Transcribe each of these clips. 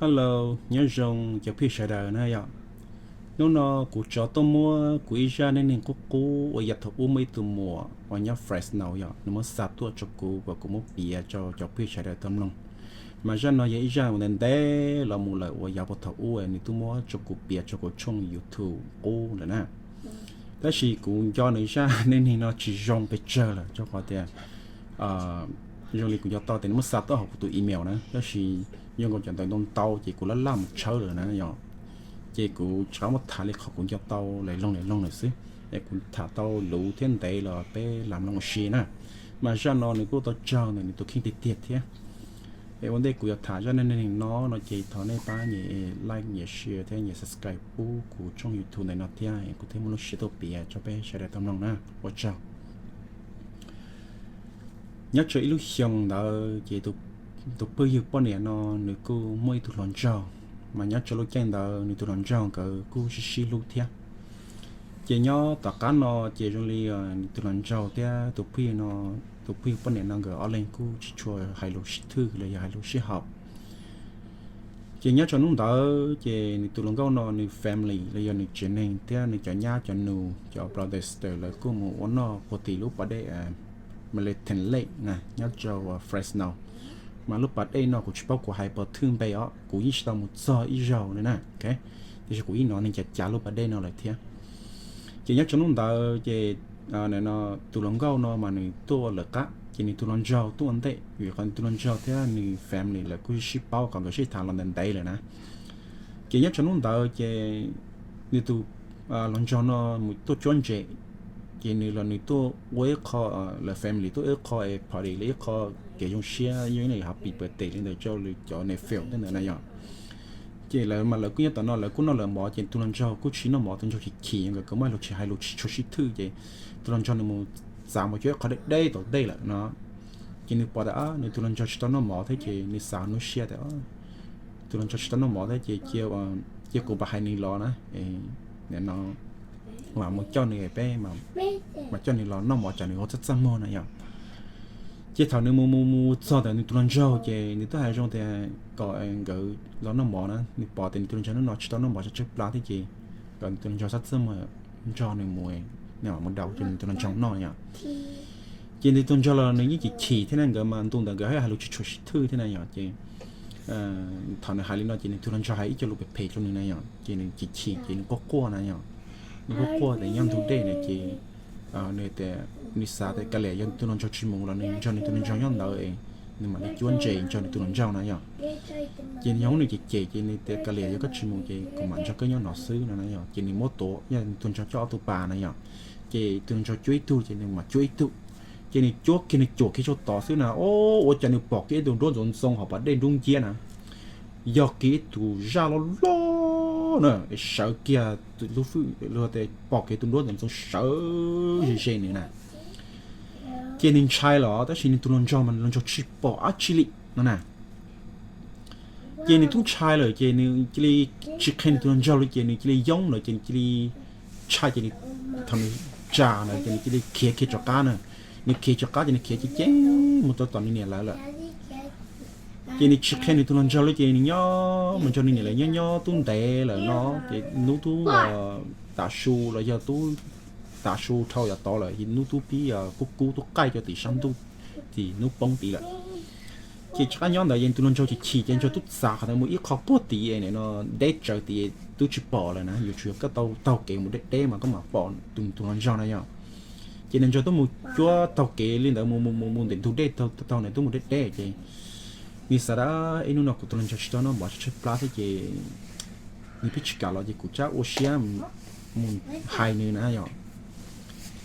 Hello, nyob zoo cov phooj ywg sawv daws na yom. Hnub no kuv rov tuaj muab kuv ib zaj neej neeg qub qub uas yav thaum ub muaj ib tug muam uas nyob Fresno yom, nws muab xa tuaj rau kuv kom kuv muab piav rau cov phooj ywg sawv daws tau mloog. Mas zaj no yog ib zaj uas ntev ntev los mus lawm uas yav puag thaum ub nws twb muab rau kuv piav rau kuv tshooj YouTube qub lawm na. Tab sis kuv nco nws zaj neej neeg no tsis zoo pes tsawg lawm rau qhov tias zoo li kuv nco tau tias nws muab xa tuaj hauv kuv tus email na, tab sis zoo nkaus cov ntawv ntau ntau ces kuv laj laj mus tshawb lawm na yom. Ces kuv rov qab muab tham li qhov kuv nco tau lawm, loog lawm, loog lawm xwb. Es kuv tham tau luv thiab ntev los peb lam mloog ua si na. Mas zaj no nws kuj tau raug ntawm nws tus kheej tiag tiag thiab. Es ua ntej kuv yuav tham zaj neej neeg no no ces thov nej pab nyem like, nyem share thiab nyem subscribe pub kuv tshooj YouTube ntawm no thiab kuv thiaj muaj lub siab tuaj piav rau peb sawv daws tau mloog na. Ua tsaug. Nyob rau ib lub xyoo ntawd ces tus phooj ywg poj niam no nws kuj muaj ib tug hluas nraug, mas nyob rau lub caij ntawd nws tus hluas nraug nkawd kuj sib sib hlub thiab. Ces nyob tom qab no ces zoo li nws tus hluas nraug thiab tus phooj ywg no, tus phooj ywg poj niam no nkawd ob leeg kuj tsis tshua hais lus sib thwj los yog hais lus sib haum. Ces nyob rau hnub ntawd ces nws tus hluas nkauj no nws family los yog nws tsev neeg thiab nws cov nyab cov nus cov brother sister lawv kuj mus ua noj puag tim lub pas dej Manhattan Lake na nyob rau Fresno. Mas lub pas dej no kuv tsis paub kuv hais puas thwj npe os, kuv yeej tsis tau mus txog ib zaug li na. Tiam sis kuv yeej hnov neeg cav cav lub pas dej no lawm thiab. Ces nyob rau hnub ntawd ces tus hluas nkauj no mas nws tuaj ua lawv qab, ces nws tus hluas nraug tuaj ua ntej, vim qhov nws tus hluas nraug thiab nws family lawv kuj sib paub qhov nkawd sib tham los ntev ntev lawm na. Ces nyob rau hnub ntawd ces nws tus hluas nraug no mus tuaj cuab ntses, ces nws los nws tuaj ua ib qho, lawv family tuaj ib qho party li ib qho kev zoo siab, yog ib happy birthday li ntawd rau lwm cov nephew tej ntawd na yom. Ces lawv mas lawv kuj nyob tom no lawv kuj noj lawv mov, ces tus hluas nraug kuj tsis noj mov, tus nraug chim chim, nkawd kuj muaj lus tsis hais lus tsis tshua sib thwj, ces tus hluas nraug nws mus txav mus cuab ib qho deb deb tom ntej lawm no. Ces nws pom tias nws tus hluas nraug tsis tau noj mov thiab ces nws xav hnub siab tias tus hluas nraug tsis tau noj mov thiab ces cia kuv mam hais nws los na, no mam mus coj nws peb, mam coj nws los noj mov tsam nws ua txaj txaj muag na yom. Ces thaum nws mus mus mus txog ntawm nws tus hluas nraug ces nws twb hais zoo tias kom nkawd los noj mov na, nws pom tias nws tus hluas nraug hnub no tsis tau noj mov tshaib tshaib plab thiab ces kom nws tus hluas nraug txaj txaj muag nrog nws mus, mus daus rau nws tus hluas nraug noj yom. Ces nws tus hluas nraug los nws yeej chim chim thiab na, nkawd mas ntu ntawd nkawd haj hais lus tsis tshua sib thwj thiab na yom. Ces thaum nws hais li no ces nws tus hluas nraug hais ib co lus phem phem rau nws na yom, ces nws chim chim ces nws quaj quaj na yom. Nws quaj quaj tias nyob ntu dej na ces nws tias, nws xav tias kav liam yog nws tus hluas nraug tsis mus los nws nrog nws tus hluas nraug nyob ntawd, nws mam li cuab ntses nrog nws tus hluas nraug na yom. Ces nws nyob nws cem cem ces nws tias kav liam yog koj tsis mus ces kuv mam nrog koj nyob no xwb no na yom. Ces nws muab tuav, yog nws tus hluas nraug coj ob tug pas na yom, ces tus hluas nraug cuab ib tug ces nws mam cuab ib tug. Ces nws cuab kiag nws cuam kiag tsuas tod xwb na, o, ua cas nws pom kiag ib tug nruab ntxoov ntxoo hauv pas dej nrub nciab na, yog kiag ib tug zaj loj loj na, sawv kiag lub fwj, luag tias pom kiag tus nruab ntxoov ntxoo sawv ze ze nws na. Ces nws ntshai los tab sis nws tus hluas nraug mas nws hluas nraug tsis pom dab tsi li no na. Ces nws twb ntshai lawm ces nws cia li tsis qhia nws tus hluas nraug li ces nws cia li yoob lawm ces nws cia li ntshai ces nws, thaum nws tsa ntawd ces nws cia li khiav kiag rov qab na. Nws khiav rov qab ces nws khiav ceev ceev mus rau tom nws niam lawv lawm. Ces nws tsis qhia nws tus hluas nraug li ces nws nyob mus nrog nws niam lawv nyob nyob twb ntev lawm no, ces hnub twb tav su los yog twb tav su dhau yav tod lawm, hnub twb pib kub kub twb qaij rau tim sab ntuj, tim hnub poob tid lawm. Ces rov qab nyob ntawd ces nws tus hluas nraug chim chim ces nraug twb txav qhov ntawd mus ib qho puag tid no deb tsawv tid twb tsis pom lawm na, yuav tsum yog koj tau taug kev mus deb deb mas koj mam pom tus tus hluas nraug na yom. Ces nws nraug twb mus cuab taug kev li ntawd mus mus mus mus ntev ntug dej taug ntawd twb mus deb deb ces nws xav tias ib hnub no kuv tus hluas nraug tsis tau noj mov tshaib tshaib plab thiab ces nws pheej tsis kam los ces kuv rov ua siab mus hais nws na yom.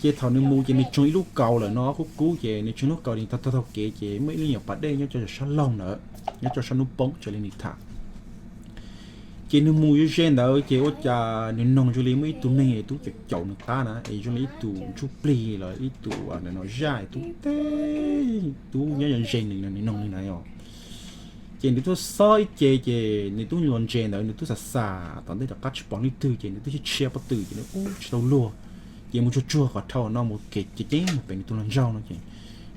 Ces thaum nws mus ces nws tsoog ib lub kaus lawm no kub kub ces nws tsoog lub kaus nws taug taug kev ces muaj ib lub nyuam pas dej nyob rau sab laug ntawd, nyob rau sab hnub poob raws li nws tham. Ces nws mus ze ze ntawd ces ua cas nws noog zoo li muaj ib tug neeg es twb caum caum nws qab na, es zoo li ib tug ntsuj plig los ib tug zaj es twb teb, twb nyob ze ze nws, nws noog nws na yom. Ces nws twb xob ib ce ces nws twb los ntses ntawd nws twb xav xav tom ntej rov qab tsis pom leej twg ces nws twb tshiab pob tw ces nws ub tsis tau luag, ces mus tsuag tsuag qhov dhau no mus kev ceev ceev mus pem nws tus hluas nraug no ces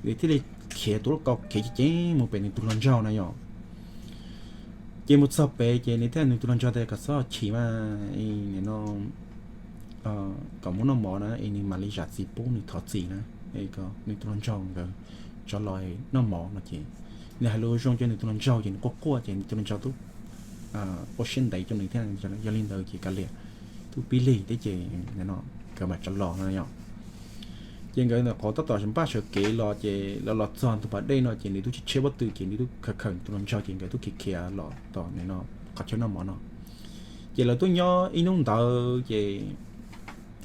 nws thiaj li khiav tus lub kaus kev ceev ceev mus pem nws tus hluas nraug na yom. Ces mus txog pem ces nws thiaj nws tus hluas nraug tias kom txhob chim mas, nim no kom muab noj mov na es nws mam li zam txim pub nws thov txim na. Nws tus hluas nraug nkawd rov los noj mov no ces nws hais lus zoo rau nws tus hluas nraug ces nws quaj quaj ces nws tus hluas nraug twb ua siab ntev rau nws thiab. Yog li ntawd ces kav liam, twb pib lig thiab ces no nkawd mam rov los no yom. Ces nkawd ntawm qhov tab tom npaj sawv kev los ces los los txog ntug pas dej no ces nws twb tsis tshiab pob tw ces nws twb khaws khaws tus hluas nraug ces nkawd twb khiav khiav los tom no qhov chaw noj mov no. Ces lawv twb nyob ib hnub ntawd ces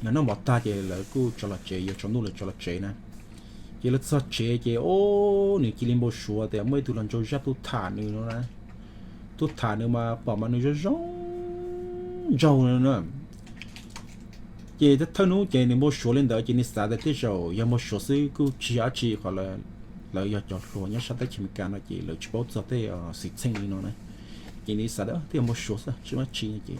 lawv noj mov tag ces lawv kuj rov los tsev, yuav tsaus ntuj lawv rov los tsev na. Ces lawv txog tsev ces o, nws cia li npau suav tias muaj ib tug hluas nraug zaj tuaj tham nws no na. Tuaj tham nws mas pom mas nws zoo zoo nraug no na. Ces thawj hnub ces nws npau suav li ntawd ces nws xav tias tej zaum yog npau suav xwb kuj tsis yog dab tsi qhov lawv yog cov hluas nyob sab teb chaws Amelikas no ces lawv tsis paub txog tej xwm txheej li no na. Ces nws xav tias tej yog npau suav xwb tsis muaj dab tsi ces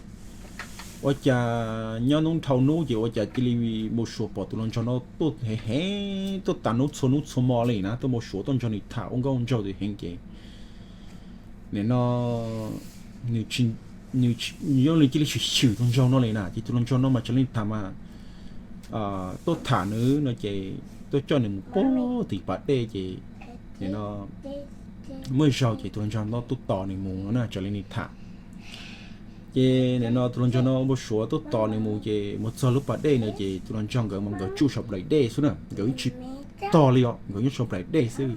ua cas nyob hnub dhau hnub ces ua cas cia li npau suav pom tus hluas nraug no tuaj heev heev tuaj tas hnub txhua hnub txhua hmo li na, tuaj npau suav tuaj nrog nws tham ua nkauj nraug heev ces nim no nws zoo li cia li xwm xwm tus hluas nraug no li na ces tus hluas nraug no mas raws li tham mas tuaj tham nws no ces tuaj coj nws mus puag tim pas dej ces nim no muaj zaug ces tus hluas nraug no tuaj tos nws mus no na raws li nws tham. Ces nim no tus hluas nraug no npau suav tuaj tos nws mus ces mus txog lub pas dej no ces tus hluas nraug nkawd mas nkawd tsuj saum nplaim dej xwb na, nkawd yeej tsis tog li os, nkawd nyob saum nplaim dej xwb.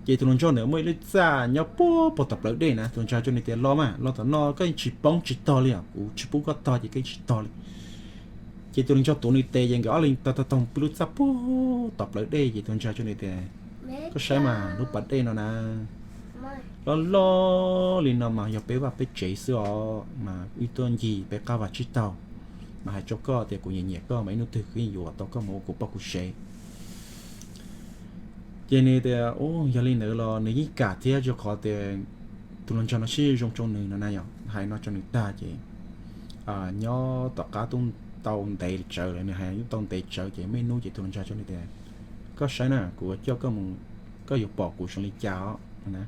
Ces tus hluas nraug ntawd muaj ib lub txaj nyob puag puag tom plawv dej na, tus hluas nraug hais rau nws tias los mas los tom no koj yeej tsis poob tsis tog li os, kuv tsis pub koj tog ces koj yeej tsis tog li. Ces tus hluas nraug tuav nws tes ces nkawd ob leeg taug taug taug pw lub txaj puag tom plawv dej ces tus hluas nraug hais rau nws tias koj saib mas lub pas dej no na loj loj li no mas yog peb vaj peb tsev xwb os mas wb tuaj ncig peb qab vaj tsib taug. Mas hais rau koj tias kuv nyiam nyiam koj mas ib hnub twg kuv yeej yuav tau koj mus ua kuv poj kuv sev. Ces nws tias u, yog li ntawd los nws yeej kam thiab rau qhov tias tus hluas nraug no siab zoo rau nws no na yom. Hais no rau nws tag ces nyob tom qab twb tau ntev tsawv lawm, nws hais tau ntev tsawv ces muaj ib hnub ces tus hluas nraug hais rau nws tias koj saib na kuv coj koj mus, koj yuav pom kuv zoo li cas os no na.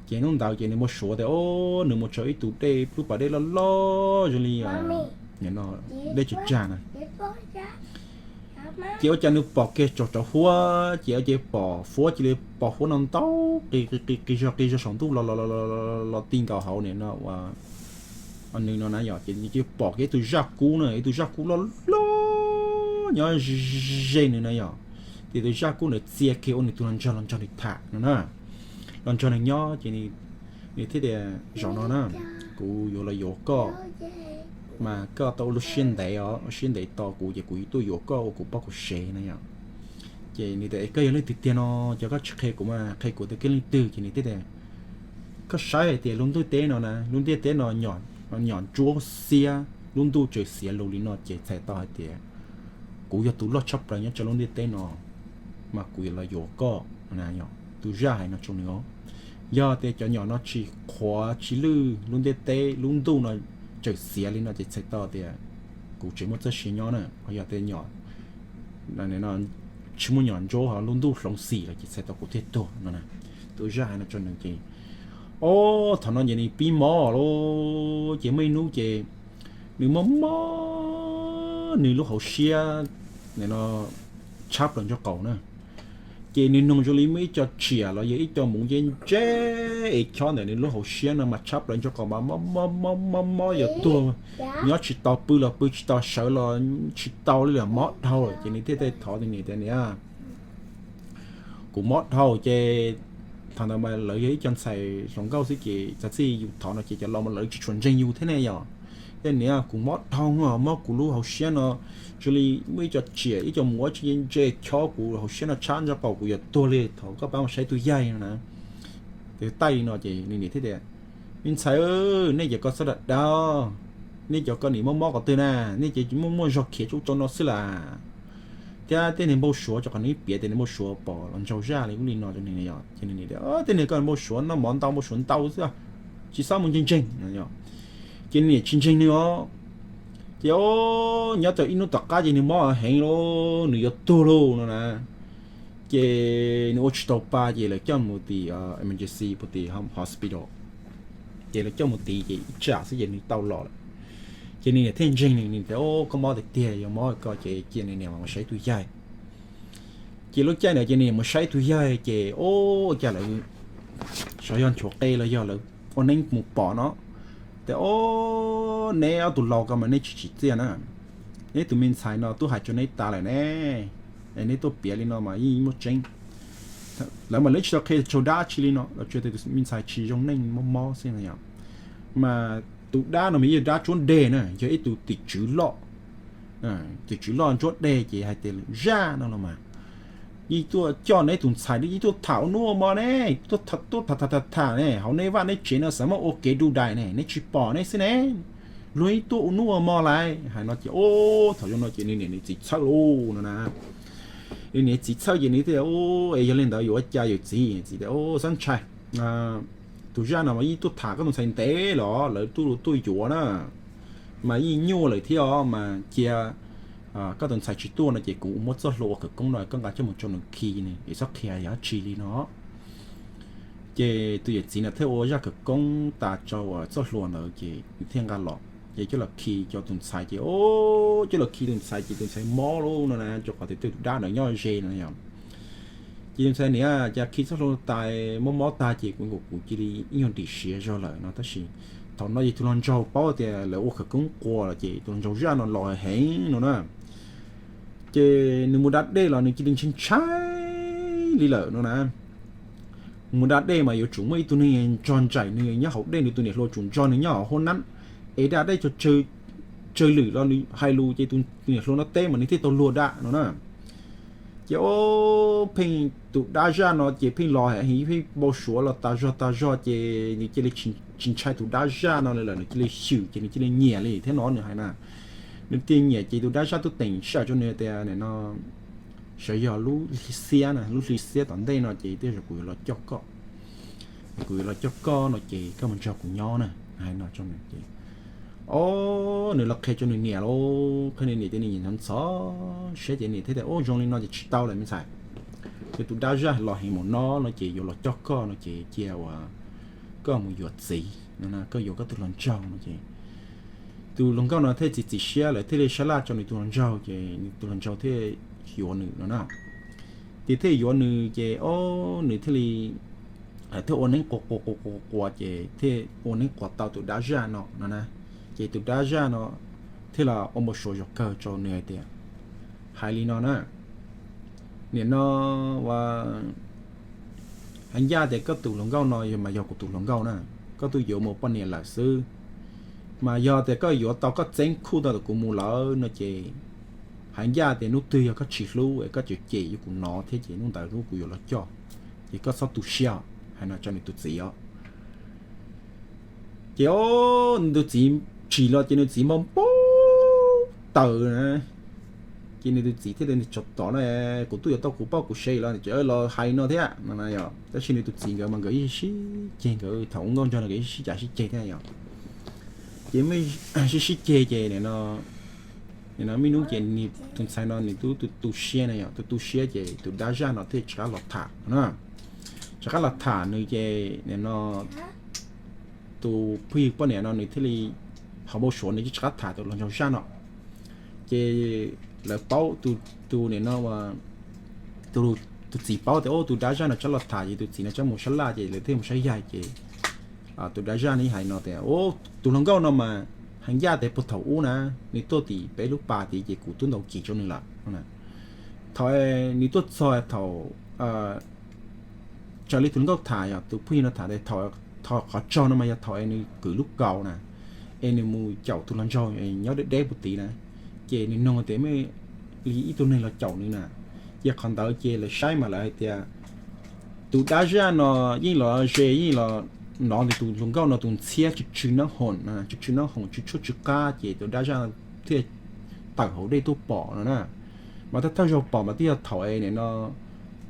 Ces hnub ntawd ces nws npau suav tias o, nws mus txog ib tug dej, lub pas dej loj loj zoo li dej tsag tsag na. Ces ua cas nws pom kiag tsaus tsaus huab ces ua ces pom huab cia li pom huab no ntau qis qis qis zog qis zog saum ntuj los los los ti nkaus hauv nim no ua nws no na yom. Ces nws cia li pom kiag ib tug zaj kub na, ib tug zaj kub loj loj nyob ze nws na yom. Ces tus zaj kub ntawd txia kiag ua nws tus hluas nraug los nrog nws tham no na, los nrog nws nyob ces nws thiaj tias zaum no na kuv yuav los yuav koj mas koj tau ua lub siab ntev os, ua siab ntev tos kuv ces kuv tuaj yuav koj ua kuv poj kuv sev no yom. Ces nws tias koj yog leej twg tiag no, ces koj tsis qhia kuv mas qhia kuv tias koj leej twg. Ces nws thiaj tias koj saib hais tias lub ntiaj teb no na, lub ntiaj teb no nyom ntsuab xiab, lub ntuj tseem xiav lus li no ces txhais tau hais tias kuv yog tus loj tshaj plaws nyob rau lub ntiaj teb no mas kuv yuav los yuav koj. Tus zaj hais no rau nws os, yog tias cov nyom no tsis qhuav tsis lwj, lub ntiaj teb lub ntuj no tseem xiav li no ces txhais tau tias kuv tseem muaj txoj sia nyob na. Yog tias nyom tsis muaj nyom ntsuab ho lub ntuj hloov xim lawm ces txhais tau kuv thiaj tuag no na. Tus zaj hais no rau nws ces o, thaum no ces nws pib mob lawm. Ces muaj ib hnub ces nws mob mob nws lub hauv siab no tshab plaws nraub qaum na. Ces nws nug zoo li muaj ib co tsiam los yog ib co muv ntse ntse es chob ntawm nws lub hauv siab no mas tshab plaws nraub qaum mas mob mob mob mob mob yuav tuag, nyob tsis tau, pw los pw tsis tau, sawv los tsis tau li lawm, mob dhau lawm. Ces nws thiaj teb thov nws niam tias niam, kuv mob dhau ces thaum ntawd mas lawv yog ib co ntxhais hluas nkauj xwb ces txawm txij yus thov no ces cov laus mas lawv tsis tshua ntseeg yus thiab ne yom. Ces niam, kuv mob dhau, mob kuv lub hauv siab no zoo li muaj ib co tsiam ib co muv ntse ntse chob kuv hauv siab no tshab nraub qaum kuv yuav tuag li, thov koj pab mus saib tus yaig no na. Ces taij li no ces nws niam thiaj tias me ntxhais, nej cov ko txhob dag dag, nej cov ko nim mob mob qhov twg na, nej cov muaj muaj zog khiav tsuj tau no xwb las. Thiab tej niag npau suav rau qhov nws piav tias niag npau suav pom los ntsaug zaj li ub li no rau nws yom. Ces nws niam tias tej niag ko npau suav noj mov ntau npau suav ntau xwb, tsis txhob mus ntseeg ntseeg. Ces nws niam tsis ntseeg nws os. Ces nyob tau ib hnub tom qab ces nws mob heev lawm, nws yuav tuag lauj no na. Ces nws ua tsis tau pa ces lawv coj mus tim emergency puag tim hospital. Ces lawv coj mus tiv ces ib tsam xwb ces nws tau los lawm. Ces nws niam thiaj ntseeg nws, nws tias, Au, koj mob tiag tiag, yog mob ko ces cia nws niam mus saib tus yaig. Ces lub caij ntawd ces nws mus saib tus yaig ces, au, cas lawv, xyov yog nchuav qe los yog lawv ua neeb mus pom no, tias, Au, neb ob tug laus ko mas neb tsis tsim txiaj na. Neb tus me ntxhais no twb hais rau neb tas lawm ne, es neb tuaj piav li no mas yeej muaj tseeb. Lawv mas lawv tsis tau qhia tsawg dab tsi li no, lawv tsuas tias tus me ntxhais tsis zoo neej mob mob xwb no yom. Mas tus dab no mas yog dab ntsuab deg na, yog ib tug tim tswv loj, tim tswv loj ntsuab deg ces hais tias zaj no los mas yeej tuaj coj neb tus ntxhais, yeej tuaj tham ua nuj ua mo ne, tuaj tham tham tham tham ne, hauv neb vaj neb tsev no xav muab ua kev du dais ne, neb tsis pom neb xwb ne, luag yeej tuaj ua nuj ua mo lawm. Hais no ces, au, thaum zoo no ces nws niam nws txiv txhawj lauj no na. Nws niam txiv txhawj ces nws thiaj, Es yog li ntawd yuav ua cas yawm txiv? Txiv tias, Au, xab ntshai, tus zaj no mas yeej tuaj tham koj tus ntxhais ntev los lawv tuaj tuaj yuav na, mas yeej nyuaj lawm thiab os, mas cia koj tus ntxhais tsis tuaj no ces kuv muab txoj hlua ua khawv koob no koj nqa coj mus rau nws khi es txhob qhia yog dab tsi li no. Ces tus yawm txiv no thiaj ua zaj khawv koob tas rau txoj hlua ntawd ces nws thiaj nqa los ces coj los khi rau tus ntxhais ces, o, coj los khi tus ntxhais ces tus ntxhais mob lawm no na, rau qhov tias tus dab ntawd nyob ze no yom. Ces tus ntxhais niam, Cas khi txoj hlua tas mob mob tag ces kuv, kuv cia li ib nyuag dim siab zog lawm no, tab sis thaum no ces tus hluas nraug paub tias lawv ua khawv koob quas lawm ces tus hluas nraug zaj no los heev no na. Ces nws mus da dej los nws cia li ntshai ntshai li lawm no na. Mus da dej mas yuav tsum muaj ib tug neeg nrog nraim nws nyob hauv dej, nws tus niam hluas tsum nrog nws nyob hauv hoob nab es da dej tsawg lwm los nws hais lus ces tus niam hluas no teb mas nws thiaj tau luag da no na. Ces o, pheej tus dab zaj no ces pheej los heev, pheej npau suav los tas zog tas zog ces nws cia li tsis ntshai tus dab zaj no li lawm, nws cia li xywm ces nws cia li nyiam li thiab no nws hais na. Nws cia li nyiam ces tus dab zaj twb teem sij hawm rau nws tias nim no sawv yog lub hli xiab na, lub hli xiab tom ntej no ces tej zaum kuv yuav los coj koj, kuv yuav los coj koj no ces koj mus nrog kuv nyob na, hais no rau nws ces o, nws los qhia rau nws niam lauj, qhia nws niam ces nws niam ntxhov ntxhov siab ces niam thiaj tias, O, zoo li no ces tsis tau lawm me ntxhais, ces tus dab zaj los heev mus no no ces yuav los coj koj no ces cia uas koj mus yuav txiv no, koj yuav koj tus hluas nraug no ces tus hluas nkauj no thiaj txiav txim siab, lawv thiaj li sab laj rau nws tus hluas nraug ces nws tus hluas nraug thiaj yuav nws no na. Ces thiaj yuav nws ces o, nws thiaj li thiaj ua neeb quas quas quas quas quas ces thiaj ua neeb quas tau tus dab zaj no no na. Ces tus dab zaj no thiaj los ua npau suav zog kawg rau nws hais tias, hais li no na, nim no ua hais ncaj tias koj tus hluas nkauj no yog mas yog kuv tus hluas nkauj na, koj twb yuav mus poj niam lawm xwb, mas yog tias koj yuav tau koj txeeb khuj tau kuv mus lawm no ces hais ncaj tias hnub twg yog koj tsis hlub es koj cem cem yuav kuv no thiab ces hnub ntawd kuv yuav los coj, ces koj txhob tu siab, hais no rau nws tus txiv os. Ces o, nws tus txiv tsim los ces nws txiv npau npau taws na. Ces nws tus txiv thiaj li, Tsov tom no, kuv twb yuav tau kuv poj kuv sev los, los hais no thiab no na yom. Tab sis nws tus txiv nkawd mas nkawd ib sib ceg, nkawd thaum ua nkauj nraug no nkawd ib sib cav sib ceg thiab yom. Ces sib sib ceg ces nim no, nim no muaj ib hnub ces nws tus ntxhais no nws twb tu tu siab na yom, tu tu siab ces tus dab zaj no thiaj rov qab los tham na. Rov qab los tham nws ces nim no tus phooj ywg poj niam no nws thiaj li ho npau suav, nws thiaj rov qab tham tus hluas nraug zaj no. Ces lawv paub, tus nim no tus txiv paub tias o, tus dab zaj no rov los tham ces tus txiv no rov mus sab laj ces lawv thiaj mus saib yaig ces tus dab zaj no hais no tias, Tus hluas nkauj no mas hais ncaj tias puag thaum ub na, nws tuaj tim peb lub pas tid ces kuv twb ntaus kiv rau nws lawm. Thaum nws tuaj txog thaum raws li tus hluas nkauj tham, yog tus phooj ywg no tham tias thaum qhov rog no mas yog thaum es nws kwv lub kaus na, es nws mus caum tus hluas nraug nyob deb deb puag tid na, ces nws noog tias muaj li ib tug neeg los caum nws na. Ces qhov ntawd ces lawv saib mas lawv hais tias tus dab zaj no yeej los ze, yeej los hnov tus hluas nkauj no tus ntxhiab tsw tsw nab hoom, tsw tsw nab hoom tsw tshuaj tsw qab ces tus dab zaj no thiaj tawm hauv dej tuaj pom no na. Mas thawj thawj zaug pom mas twb yog thaum es nim no,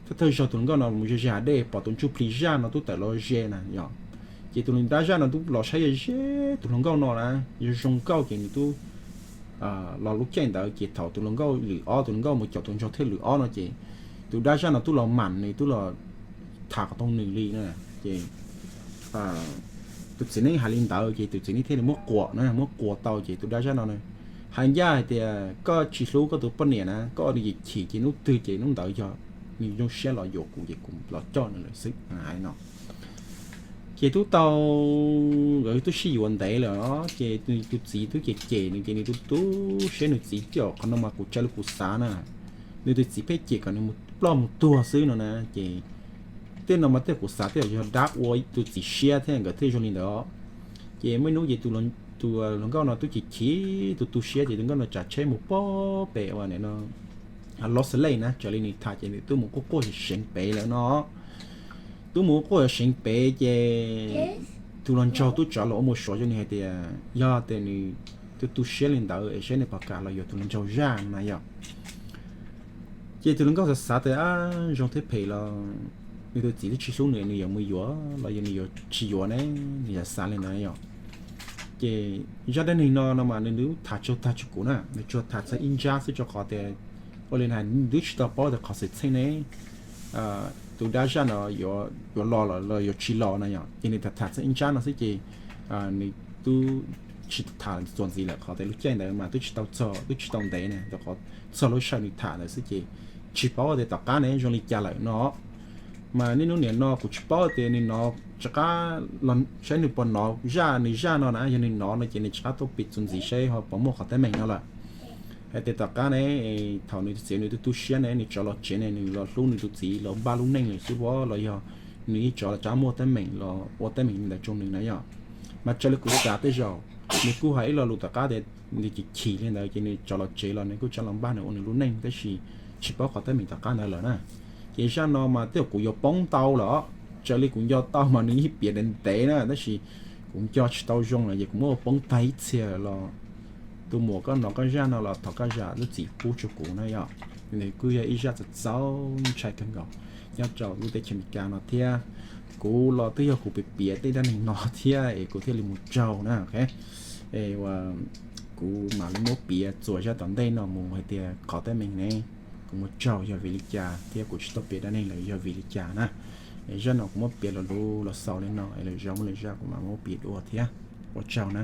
thawj thawj zaug tus hluas nkauj no mus ze ze hav dej pom tus ntsuj plig zaj no twb tawm los ze na yom. Ces tus dab zaj no twb los saib ze ze tus hluas nkauj no na, yog zoo nkauj ces nws twb los lub caij ntawd ces thaum tus hluas nkauj lwm ob, tus hluas nkauj mus caum tus nraug thiaj lwm ob no ces tus dab zaj no twb los mam nws, twb los tham kom tau nws li na. Ces tus Tus txiv neej hais li ntawd ces tus txiv neej thiaj li muab quas na, muab quas tau ces tus dab zaj no hais ncaj hais tias koj tsis hlub koj tus poj niam na, koj ua nws chim chim ces hnub twg ces hnub ntawd yog nws zoo siab los yuav kuv ces kuv los coj nws lawm xwb, hais no. Ces twb tau, nkawd twb sib yuav ntev lawm os, ces tus txiv twb cem cem nws ces nws tu tu siab, nws txiv tias qhov no mas kuv tsa li kuv xav na, nws tus txiv pheej cem kom nws mus ploj mus tuag xwb no na. Ces tej no mas tej kuv xav tej yog dab ua tus txiv siab thiab nkawd thiaj zoo li ntawd. Ces muaj ib hnub ces tus hluas nkauj no twb chim chim tu tu siab ces tus nkauj no tsav tsheb mus pem ua no, Los Angeles na, raws li nws tham ces nws twb mus quaj quaj seev pem lawm no. Twb mus quaj seev pem ces tus hluas nraug twb rov los ua mus suav rau nws hais tias yog tias nws tu tu siab li ntawd es saib nws puas kam los yuav tus hluas nraug zaj na yom. Ces tus hluas nkauj xav xav tias zoo thiab phem los nws tus txiv twb tsis hlub nws, nws yuav mus yuav los yog nws yuav tsis yuav ne, nws xav xav li ntawd yom. Ces zaj dab neeg no no mas nws twb tham tsaug tag tsis kuv na, nws tsuas tham txog ib ntsab xwb rau qhov tias ua li na nws twb tsis tau paub tias qhov xwm txheej ne tus dab zaj no yuav los los yuav tsis los na yom. Ces nws tham tham txog ib ntsab no xwb ces nws twb tsis tham txuas ntxiv lawm qhov tias lub caij ntawd mas twb tsis tau txog, twb tsis tau ntev na, rau qhov txog lub sij hawm nws tham ntawd xwb ces tsis paub tias tom qab ne zoo li cas lawm no. Mas niaj hnub nim no kuv tsis paub tias nws no rov qab los saib nws puas nov zaj, nws zaj no na, yog nws nov no ces nws rov qab tuaj piav txuas ntxiv saib ho puas muaj qhov teeb meem no lawm. Hais tias tom qab ne, thaum nws txiv nws tu tu siab ne, nws rov los tsev ne, nws los hlub nws tus txiv los npaj lub neej lawm xwb los yog nws yeej rov los rov muaj teeb meem los ua teeb meem li ntawd rau nws na yom. Mas raws li kuv xav tej zaum nws kuj hais ib lo lus tom qab tias nws chim chim li ntawd ces nws rov los tsev los nws kuj rov los npaj nws ua nws lub neej tab sis tsis paub qhov teeb meem tom qab ntawd lawm na. Ces zaj no mas tej zaum kuv yuav poob ntau lawm, raws li kuv nco tau mas nws yeej piav ntev ntev na tab sis kuv nco tsis tau zoo lawm ces kuv muab ua poob tag ib txhia los tus muam koj nov koj zaj no los thov koj zam lub txim pub rau kuv na yom. Nws kuj yog ib zaj txaus txaus ntshai kawg nkaus nyob rau lub teb chaws Amelikas no thiab. Kuv los twb yog kuv piav piav tej dab neeg no thiab es kuv thiaj li mus raug na. Es kuv mam li muab piav txuas zaj tom ntej no mus hais tias qhov teeb meem ne kuv mus raug yog vim li cas thiab kuv tsis tau piav dab neeg lawm yog vim li cas na. Es zaj no kuv muab piav los lus los xaus li no es lwm zaus muaj lwm zaj kuv mam muab piav dua thiab. Ua tsaug na.